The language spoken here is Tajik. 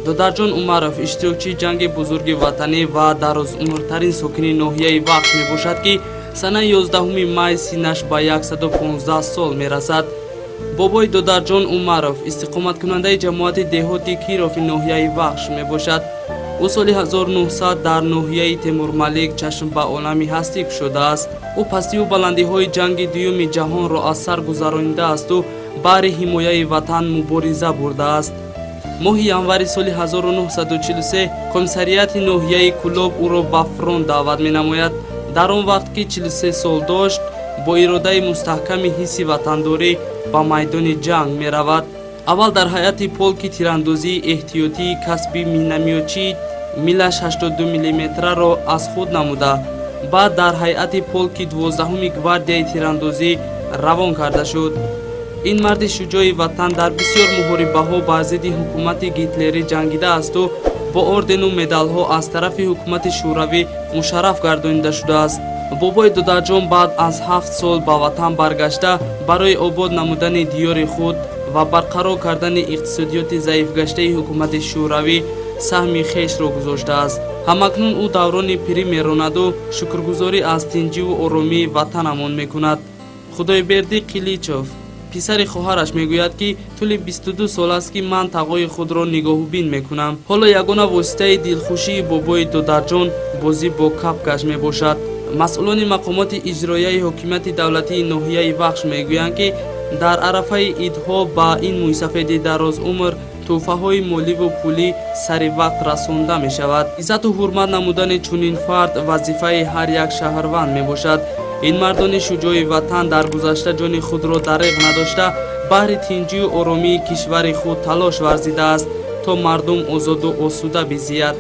Додарҷон Умаров иштирокчии Ҷанги Бузурги Ватанӣ ва дарозумртарин сокини ноҳияи Вахш мебошад, ки санаи 11 май синнаш ба 115 сол мерасад. Бобои Додарҷон Умаров истиқоматкунандаи ҷамоати деҳоти Кирови ноҳияи Вахш мебошад. Ӯ соли 1900 дар ноҳияи Темурмалик чашм ба олами ҳастӣ кушодааст. Ӯ пастиву баландиҳои Ҷанги Дуюми Ҷаҳонро аз сар гузаронидаасту баҳри ҳимояи Ватан мубориза бурдааст. Моҳи январи соли 1943 комиссариати ноҳияи Кӯлоб ӯро ба фронт даъват менамояд. Дар он вақт, ки 43 сол дошт, бо иродаи мустаҳками ҳисси ватандорӣ ба майдони ҷанг меравад. Аввал дар ҳайати полки тирандозии эҳтиётии касби миномётчии милаш 82 миллиметраро аз худ намуда, баъд дар ҳайати полки 12-уми гвардияи тирандозӣ равон карда шуд. Ин марди шуҷои ватан дар бисёр муҳорибаҳо бар зидди ҳукумати гитлерӣ ҷангидаасту бо ордену медалҳо аз тарафи ҳукумати Шӯравӣ мушарраф гардонида шудааст. Бобои Додарҷон баъд аз 7 сол ба ватан баргашта, барои обод намудани диёри худ ва барқарор кардани иқтисодиёти заифгаштаи ҳукумати Шӯравӣ саҳми хешро гузоштааст. Ҳамакнун ӯ даврони пирӣ меронаду шукргузорӣ аз тинҷиву оромии ватанамон мекунад. Худойбердӣ Қиличов, писари хоҳараш, мегӯяд, ки тӯли 22 сол аст, ки ман тағои худро нигоҳубин мекунам. Ҳоло ягона воситаи дилхушии бобои Додарҷон бозӣ бо капкаш мебошад. Масъулони мақомоти иҷроияи ҳокимияти давлатии ноҳияи Вахш мегӯянд, ки дар арафаи идҳо ба ин мӯйсафеди дарозумр тӯҳфаҳои моливу пулӣ сари вақт расонда мешавад. Иззату ҳурмат намудани чунин фард вазифаи ҳар як шаҳрванд мебошад. Ин мардони шуҷои ватан дар гузашта ҷони худро дареғ надошта, баҳри тинҷию оромии кишвари худ талош варзидааст, то мардум озоду осуда бизияд.